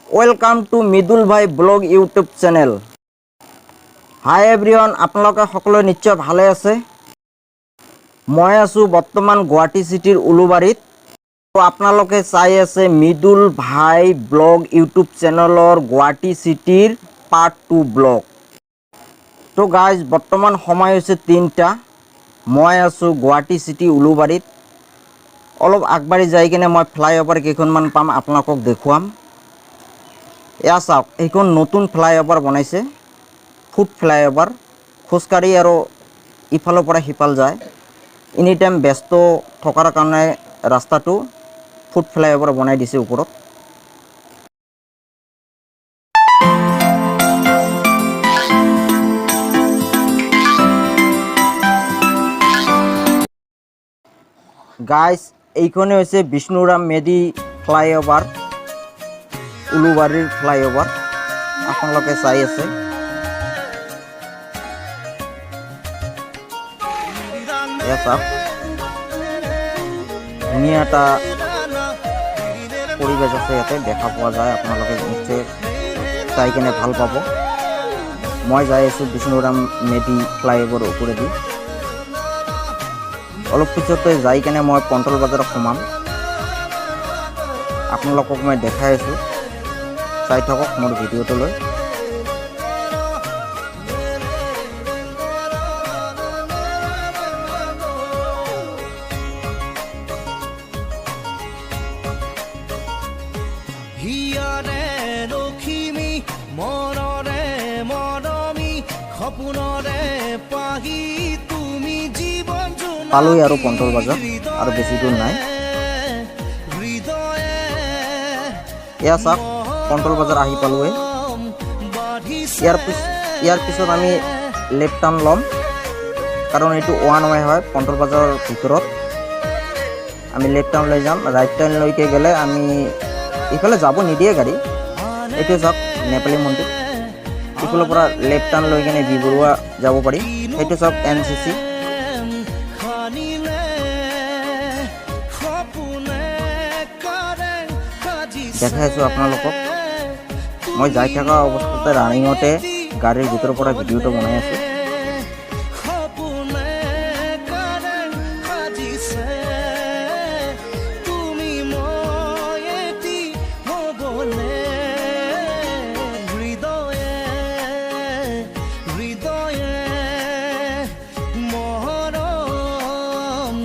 Welcome to Mridul ভাই blog YouTube channel. হাই everyone, আপোনালোকে সকলোৱে নিশ্চয় ভালে আছে। মই আছোঁ বৰ্তমান গুৱাহাটী চিটিৰ উলুবাৰীত। আপোনালোকে চাই আছে মৃদুল ভাই ব্লগ ইউটিউব চেনেলৰ গুৱাহাটী চিটিৰ পাৰ্ট 2 ব্লগ। তো গাইজ, বৰ্তমান সময় হৈছে 3টা। মই আছোঁ গুৱাহাটী চিটি উলুবাৰীত। অলপ আগবাঢ়ি যাই কিনে মই ফ্লাইঅভাৰ কেইখনমান পাম, আপোনালোকক দেখুৱাম। এয়া চাওক, এইখন নতুন ফ্লাইঅভাৰ বনাইছে, ফুট ফ্লাইঅভাৰ। খোজকাঢ়ি আৰু ইফালৰ পৰা সিফাল যায়। এনি টাইম ব্যস্ত থকাৰ কাৰণে ৰাস্তাটো ফুট ফ্লাইঅভাৰ বনাই দিছে ওপৰত। গাইজ, এইখনে হৈছে বিষ্ণুৰাম মেধি ফ্লাইঅভাৰ, উলুবাৰীৰ ফ্লাইঅভাৰ। আপোনালোকে চাই আছে। এয়া চাওক, ধুনীয়া এটা পৰিৱেশ আছে ইয়াতে, দেখা পোৱা যায়। আপোনালোকে নিশ্চয় চাই কেনে ভাল পাব। মই যাই আছোঁ বিষ্ণুৰাম মেধি ফ্লাইঅভাৰৰ ওপৰেদি। অলপ পিছতে যাই কেনে মই পন্টল বজাৰত সোমাম। আপোনালোকক মই দেখাই আছোঁ, চাই থাকক মোৰ ভিডিঅ'টোলৈ। হিয়াৰে লখিমী, মনৰে মৰমী, সপোনৰে পাহি তুমি, জীৱন। পালোঁৱেই আৰু পন্টল বজাৰ, আৰু বেছি দূৰ নাই। হৃদয়ে এয়া চাওক, পন্টল বজাৰ আহি পালোঁৱেই। বাঢ়িছে। ইয়াৰ পিছত আমি লেফ্ট টাৰ্ণ ল'ম, কাৰণ এইটো ওৱান ৱে হয়। পন্টল বজাৰৰ ভিতৰত আমি লেফ্ট টাৰ্ণ লৈ যাম। ৰাইট টাৰ্ণলৈকে গ'লে আমি ইফালে যাব নিদিয়ে গাড়ী। এইটো চাওক, নেপালী মন্দিৰ। ইফালৰ পৰা লেফ্ট টাৰ্ণ লৈ কেনে বি বৰুৱা যাব পাৰি। সেইটো চাওক, এন চি চি। সানিলে সপোনে কাৰেং সাজিছে। দেখাই আছোঁ আপোনালোকক। মই যাই থকা অৱস্থাতে ৰানিঙতে গাড়ীৰ ভিতৰৰ পৰা ভিডিঅ'টো বনাই আছোঁ। সপোনে কাৰেং সাজিছে, তুমি মই এটি হ'বলে। হৃদয়ে হৃদয়ে মৰম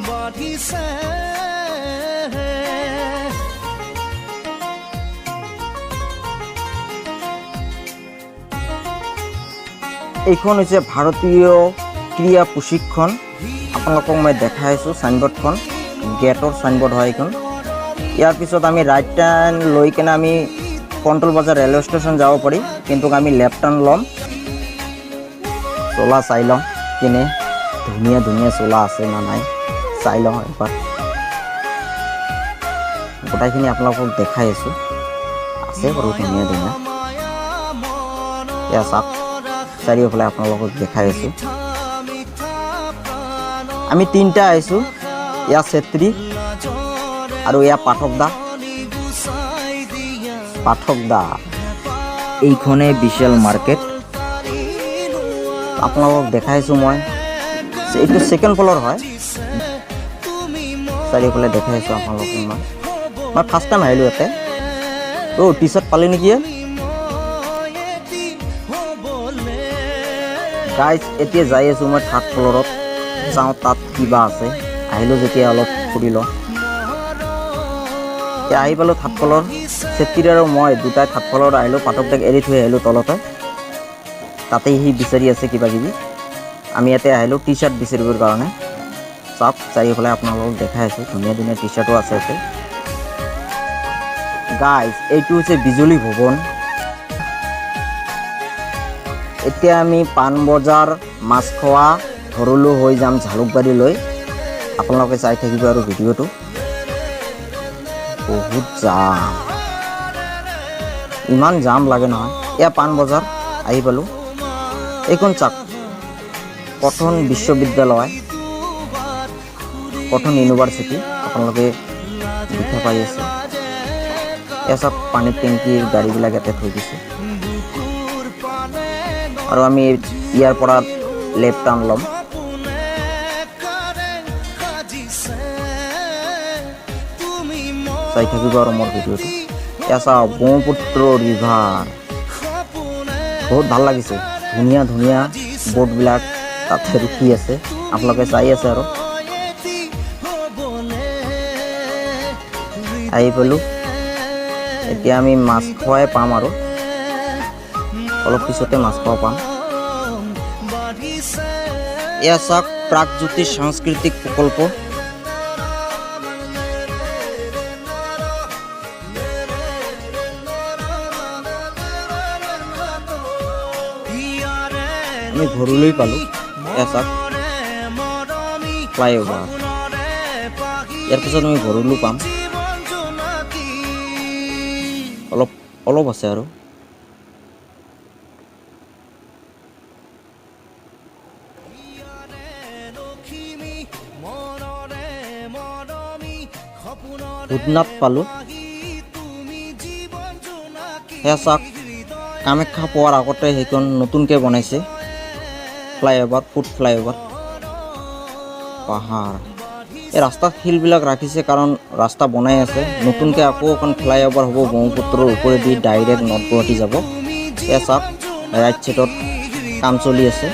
বাঢ়িছে। এইখন হৈছে ভাৰতীয় ক্ৰীড়া প্ৰশিক্ষণ। আপোনালোকক মই দেখাই আছোঁ চাইনবোৰ্ডখন, গেটৰ চাইনবোৰ্ড হয় এইখন। ইয়াৰ পিছত আমি ৰাইট টাৰ্ণ লৈ কেনে আমি পন্টল বজাৰ ৰেলৱে ষ্টেচন যাব পাৰি, কিন্তু আমি লেফ্ট টাৰ্ণ ল'ম। চোলা চাই লওঁ কেনে ধুনীয়া ধুনীয়া চোলা আছে না নাই, চাই লওঁ এবাৰ। গোটেইখিনি আপোনালোকক দেখাই আছোঁ। আছে বাৰু ধুনীয়া ধুনীয়া। এয়া চাওক, চাৰিওফালে আপোনালোকক দেখাই আছোঁ। আমি তিনিটা আহিছোঁ, এয়া চেত্ৰী আৰু এয়া পাঠক দা। পাঠক দা, এইখনে বিশাল মাৰ্কেট। আপোনালোকক দেখাইছোঁ মই। এইটো ছেকেণ্ড ফ্ল'ৰ হয়। চাৰিওফালে দেখাইছোঁ আপোনালোকক মই। মই ফাৰ্ষ্ট টাইম আহিলোঁ ইয়াতে। অ' টি চাৰ্ট পালি নেকি? গাইজ, এতিয়া যাই আছোঁ মই থাৰ্ড ফ্ল'ৰত। চাওঁ তাত কিবা আছে। আহিলোঁ যেতিয়া অলপ ফুৰি লওঁ। এতিয়া আহি পালোঁ থাৰ্ড ফ্ল'ৰ। চেত্ৰী আৰু মই দুটাই থাৰ্ড ফ্ল'ৰত আহিলোঁ। পাঠক দাক এৰি থৈ আহিলোঁ তলতে। তাতেই সি বিচাৰি আছে কিবা কিবি। আমি ইয়াতে আহিলোঁ টি চাৰ্ট বিচাৰিবৰ কাৰণে। চাওক, চাৰিওফালে আপোনালোকক দেখাই আছোঁ। ধুনীয়া ধুনীয়া টি চাৰ্টো আছে ইয়াতে। গাইজ, এইটো হৈছে বিজুলী ভৱন। এতিয়া আমি পাণবজাৰ, মাছখোৱা, ভৰলো হৈ যাম জালুকবাৰীলৈ। আপোনালোকে চাই থাকিব আৰু ভিডিঅ'টো। বহুত জাম, ইমান জাম লাগে নহয়। এয়া পাণবজাৰ আহি পালোঁ। এইখন চাওক, কটন বিশ্ববিদ্যালয়, কটন ইউনিভাৰ্চিটি। আপোনালোকে দেখা পাই আছে। এয়া চাওক, পানীৰ টেংকিৰ গাড়ীবিলাক ইয়াতে থৈ দিছে। বুকুৰ পানে আৰু আমি ইয়াৰ পৰা লেফ্ট টাৰ্ণ ল'ম। সপোনে কাৰেং সাজিছে তুমি চাই থাকিব আৰু মোৰ ভিডিঅ'টো। এয়া চাওক, ব্ৰহ্মপুত্ৰ ৰিভাৰ। সপোনে বহুত ভাল লাগিছে। ধুনীয়া ধুনীয়া বোটবিলাক তাতে ৰখি আছে, আপোনালোকে চাই আছে। আৰু এটি হ'বলে। আহি পালোঁ। এতিয়া আমি মাছ খোৱাই পাম আৰু অলপ পিছতে মাছ খোৱা পাম। বাঢ়িছে। এয়া চাওক, প্ৰাগজ্যোতিষ সাংস্কৃতিক প্ৰকল্প। হিয়াৰে আমি ভৰলৈ পালোঁ। এয়া চাওক, মৰমী ফ্লাইঅভাৰ। সপোনৰে পাহি ইয়াৰ পিছত আমি ভৰলো পাম। জীৱন জোনাকী। অলপ অলপ আছে আৰু। হিয়াৰে লখিমী, মনৰে মৰমী, সপোনৰে ভূতনাথ পালোঁ। পাহি তুমি জীৱন জোনাকী। সেয়া চাওক, কামাখ্যা পোৱাৰ আগতে সেইখন নতুনকৈ বনাইছে ফ্লাইঅভাৰ, ফুট ফ্লাইঅভাৰ। পাহাৰ, এই ৰাস্তাত শিলবিলাক ৰাখিছে, কাৰণ ৰাস্তা বনাই আছে নতুনকৈ। আকৌ এখন ফ্লাইঅভাৰ হ'ব ব্ৰহ্মপুত্ৰৰ ওপৰেদি, ডাইৰেক্ট নৰ্থ গুৱাহাটী যাব। এয়া চাওক, ৰাইট চাইডত কাম চলি আছে।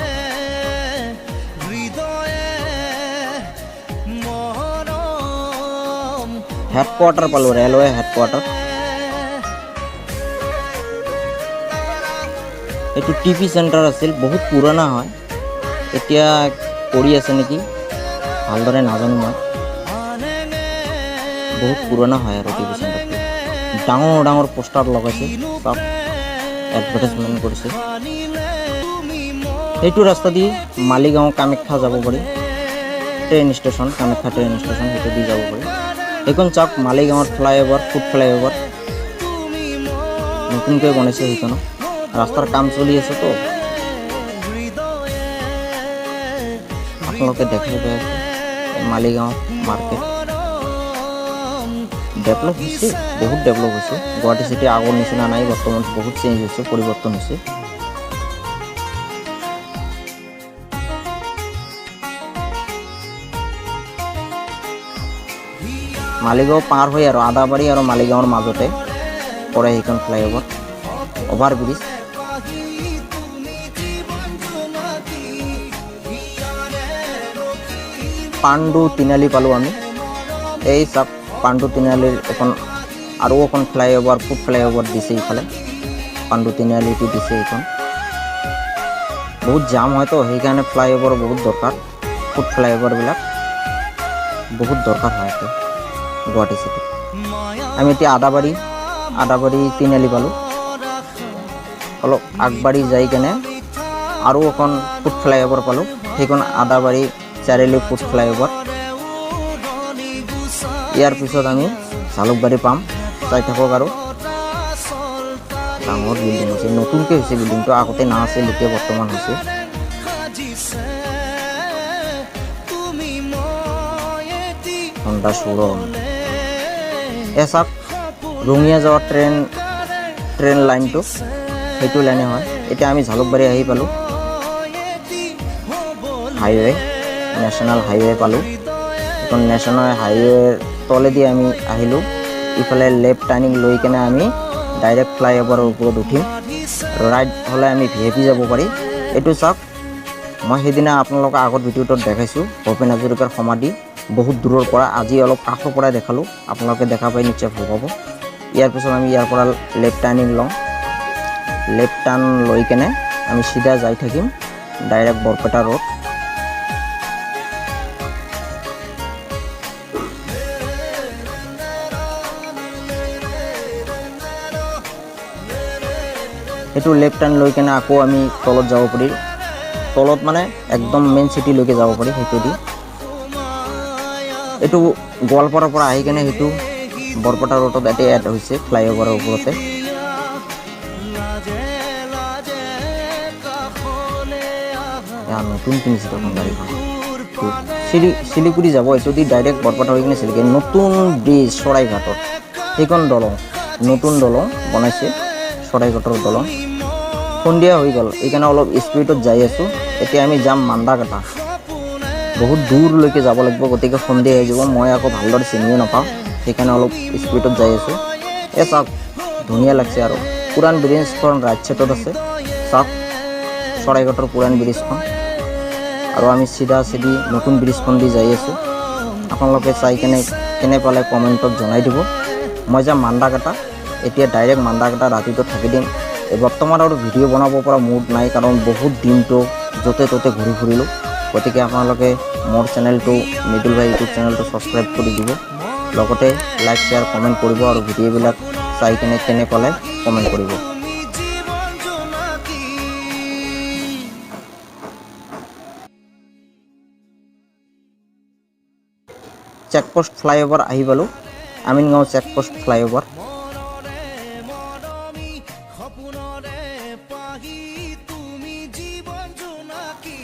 হৃদয়ে মৰম হেডকোৱাৰ্টাৰ পালোঁ, ৰেলৱে হেডকোৱাৰ্টাৰ। এইটো টি পি চেণ্টাৰ আছিল, বহুত পুৰণা হয়। এতিয়া কৰি আছে নেকি ভালদৰে নাজানো মই। বহুত পুৰণা হয় আৰু টি পি চেণ্টাৰটো। ডাঙৰ ডাঙৰ পোষ্টাৰ লগাইছে, চব এডভাৰটাইজমেণ্ট কৰিছে। সেইটো ৰাস্তা দি মালিগাঁও, কামাখ্যা যাব পাৰি। Train station, Kamakhya train station, সেইটো দি যাব পাৰি। এইখন চাওক, মালিগাঁৱৰ ফ্লাইঅভাৰ, ফুট ফ্লাইঅভাৰ নতুনকৈ বনাইছে। সেইখনো ৰাস্তাৰ কাম চলি আছেতো, আপোনালোকে দেখাই পাই আছে। এই মালিগাঁও মাৰ্কেট ডেভেলপ হৈছে, বহুত ডেভেলপ হৈছে। গুৱাহাটী চিটি আগৰ নিচিনা নাই, বৰ্তমান বহুত চেঞ্জ হৈছে, পৰিৱৰ্তন হৈছে। মালিগাঁও পাৰ হৈ আৰু আদাবাৰী আৰু মালিগাঁৱৰ মাজতে পৰে সেইখন ফ্লাইঅভাৰ, অভাৰ ব্ৰিজ। পাণ্ডু তিনিআলি পালোঁ আমি। এই চাওক, পাণ্ডু তিনিআলিৰ এখন আৰু এখন ফ্লাইঅভাৰ, ফুট ফ্লাইঅভাৰ দিছে ইফালে। পাণ্ডু তিনিআলিটো দিছে এইখন। বহুত জাম হয়তো, সেইকাৰণে ফ্লাইঅভাৰ বহুত দৰকাৰ। ফুট ফ্লাইঅভাৰবিলাক বহুত দৰকাৰ হয় ইয়াতে গুৱাহাটী চিটিত। আমি এতিয়া আদাবাৰী তিনিআলি পালোঁ। অলপ আগবাঢ়ি যাই কেনে আৰু এখন ফুট ফ্লাইঅভাৰ পালোঁ, সেইখন আদাবাৰী চাৰিআলি ফুট ফ্লাইঅভাৰ। ইয়াৰ পিছত আমি জালুকবাৰী পাম। চাই থাকক আৰু। ডাঙৰ বিল্ডিং হৈছে, নতুনকৈ হৈছে বিল্ডিংটো, আগতে না আছিল, এতিয়া বৰ্তমান হৈছে। সাজিছে তুমি মই এটি হোণ্ডা শ্ব'ৰুম। এয়া চাওক, ৰঙিয়া যোৱা ট্ৰেইন লাইনটো সেইটো লাইনে হয়। এতিয়া আমি জালুকবাৰী আহি পালোঁ। হাইৱে, নেশ্যনেল হাইৱে পালোঁ। এখন নেশ্যনেল হাইৱেৰ তলেদি আমি আহিলোঁ। ইফালে লেফ্ট টাৰ্ণিং লৈ কেনে আমি ডাইৰেক্ট ফ্লাইঅভাৰৰ ওপৰত উঠিম। ৰাইট হ'লে আমি ভি আই পি যাব পাৰি। এইটো চাওক, মই সেইদিনা আপোনালোকৰ আগত ভিডিঅ'টোত দেখাইছোঁ ভূপেন হাজৰিকাৰ সমাধি বহুত দূৰৰ পৰা। আজি অলপ কাষৰ পৰাই দেখালোঁ, আপোনালোকে দেখা পাই নিশ্চয় ভাল পাব। ইয়াৰ পিছত আমি ইয়াৰ পৰা লেফ্ট টাৰ্ণিং লওঁ। লেফ্ট টাৰ্ণ লৈ কেনে আমি চিধা যাই থাকিম ডাইৰেক্ট বৰপেটা ৰোড। সেইটো লেফ্ট টাৰ্ণ লৈ কেনে আকৌ আমি তলত যাব পাৰি। তলত মানে একদম মেইন চিটিলৈকে যাব পাৰি সেইটো দি। এইটো গোৱালপাৰাৰ পৰা আহি কেনে সেইটো বৰপেটা ৰোডত এতিয়া এড হৈছে ফ্লাইঅভাৰৰ ওপৰতে। লাজে লাজে কাষলে আহা। এয়া নতুন কিনিছে তখন গাড়ীখন। শিলিগুৰি যাব এইটো দি, ডাইৰেক্ট বৰপেটা হৈ কিনে শিলিগুৰি। নতুন ব্ৰিজ চৰাইঘাটত সেইখন দলং। নতুন দলং বনাইছে, শৰাইঘাটৰ দলং। সন্ধিয়া হৈ গ'ল, এইকাৰণে অলপ স্পীডত যাই আছোঁ। এতিয়া আমি যাম মান্দাকাটা, বহুত দূৰলৈকে যাব লাগিব, গতিকে সন্ধিয়া হৈ যাব। মই আকৌ ভালদৰে চিনিও নাপাওঁ, সেইকাৰণে অলপ স্পীডত যাই আছোঁ। এই চাওক, ধুনীয়া লাগছে। আৰু পুৰাণ ব্ৰিজখন ৰাইট চাইডত আছে। চাওক, শৰাইঘাটৰ পুৰাণ ব্ৰিজখন। আৰু আমি চিধা চিধি নতুন ব্ৰিজখন দি যাই আছোঁ। আপোনালোকে চাই কেনে কেনে পালে কমেণ্টত জনাই দিব। মই যাম মান্দাকাটা এতিয়া, ডাইৰেক্ট মান্দাকাটা। ৰাতিটো থাকি দিম। এই বৰ্তমান আৰু ভিডিঅ' বনাব পৰা মুড নাই, কাৰণ বহুত দিনটো য'তে ত'তে ঘূৰি ফুৰিলোঁ। গতিকে আপোনালোকে মোৰ চেনেলটো, মৃদুল ভাই ইউটিউব চেনেলটো ছাবস্ক্ৰাইব কৰি দিব, লগতে লাইক, শ্বেয়াৰ, কমেণ্ট কৰিব আৰু ভিডিঅ'বিলাক চাই কেনে কেনে পালে কমেণ্ট কৰিব। তুমি জীৱন জোনাকী। চেকপোষ্ট ফ্লাইঅভাৰ আহি পালোঁ, আমিনগাঁও চেকপোষ্ট ফ্লাইঅভাৰ। মনৰে মৰমী, সপোনৰে পাহি, তুমি জীৱন জোনাকী।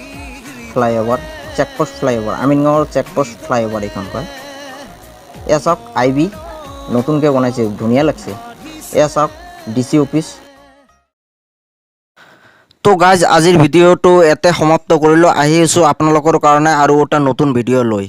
ফ্লাইঅভাৰ, চেকপোষ্ট ফ্লাইঅভাৰ, আমিনগাঁৱৰ চেকপোষ্ট ফ্লাইঅভাৰ এইখন কয়। এয়া চাওক, আই বি নতুনকৈ বনাইছে, ধুনীয়া লাগছে। এয়া চাওক, ডি চি অফিচ। তো গাইজ, আজিৰ ভিডিঅ'টো ইয়াতে সমাপ্ত কৰিলোঁ। আহি আছোঁ আপোনালোকৰ কাৰণে আৰু এটা নতুন ভিডিঅ' লৈ।